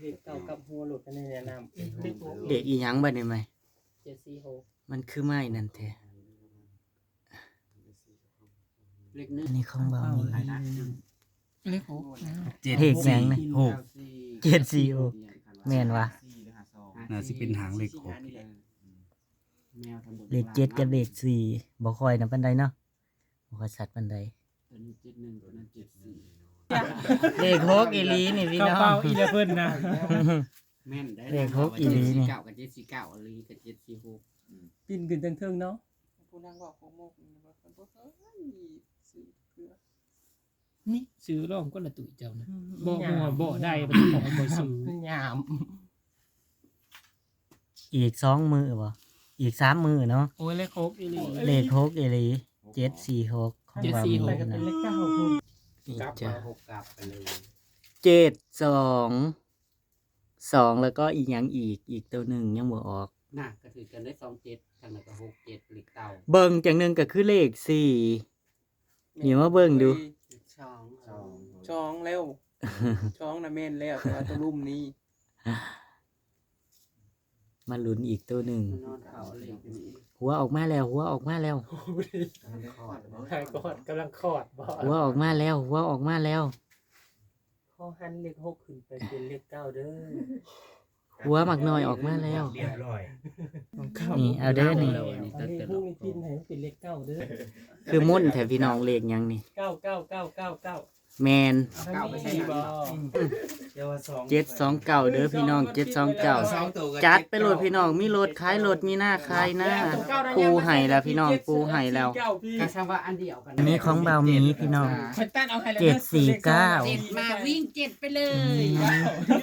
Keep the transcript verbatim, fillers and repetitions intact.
เลขเก้ากลับหัวโลด ก็ได้แนะนำ เลขอีหยังบัดนี้ไหม เจ็ดสี่หก มันคือไม้นั่นแท้ เลขหนึ่ง อันนี้ของเบาหมี เลขหกนะ เลขหยังนะหก เจ็ดสี่หก แม่นวะ น่าสิเป็นหางเลขหก แมวทำบุญ เลขเจ็ดกับเลขสี่บ่ค่อยนะปานใดเนาะบ่ค่อยชัดปานใด ตัวนี้เจ็ดหนึ่งตัวนั้นเจ็ดสี่ เลขหกอีหลีนี่พี่น้อง เก้าเก้าอีแล้วเพิ่นนะ แม่นได้ เลขหกอีหลีนี่ เก้ากับเจ็ดสี่เก้าอีหลีกับเจ็ดสี่หก ปิ้นขึ้นเทิงๆเนาะ ผู้นั่งเว้าของโมกนี่บ่เพิ่นบ่เคยซื้อเทื่อ นี่ซื้อร่องก็ละตุ้ยเจ้านะบ่หัวบ่ได้บ่ต้องบอกบ่ซื้อ มันยาม อีกสองมื้อบ่อีกสามมื้อเนาะ โอ้ยเลขหกอีหลี เลขหกอีหลีเจ็ดสี่หกของเบาหมี เจ็ดสี่หก ไปก็เป็นเลขเก้า นี่ กลับ จ้ะ มาหกกลับไปเลย เจ็ดสองสองแล้วก็อีกหยังอีกอีกตัวหนึ่งยังบ่ออก น่ะก็ถือกันได้สองเจ็ดทางนั้นก็หกเจ็ดเลขเก้า เบิ่งจังหนึ่งก็คือเลขสี่นี่มาเบิ่งดู สองสอง ช่องแล้วช่องน่ะแม่นแล้วแต่ว่าตัวลุ่มนี้ มาลุ้นอีกตัวหนึ่ง นอนเขาเลขนี้ หัวออกมาแล้ว หัวออกมาแล้ว กำลังคลอดบ่ กำลังคลอดบ่ หัวออกมาแล้ว หัวออกมาแล้ว ขอหันเลขหกขึ้นไปเป็นเลขเก้าเด้อ หัวหมากน้อยออกมาแล้ว เรียบร้อย นี่เอาเด้อนี่ เอาเลขหกนี่ปิ้นให้มันเป็นเลขเก้าเด้อ คือมุ่นแท้พี่น้องเลขหยังนี่ เก้าเก้าเก้าเก้าเก้า แมน เก้าไปใส่หลัง เดี๋ยวว่าสอง เจ็ดสองเก้าเด้อพี่น้องเจ็ดสองเก้า สองตัวก็ จัดไปโลดพี่น้องมีรถขายรถมีนาขายนาปูให้แล้วพี่น้องปูให้แล้ว กระชับว่าอันเดียวกัน อันนี้ของเบาหมีพี่น้อง เพิ่นตัดเอาให้แล้ว เจ็ดสี่เก้า เจ็ดมาวิ่งเจ็ดไปเลย อืม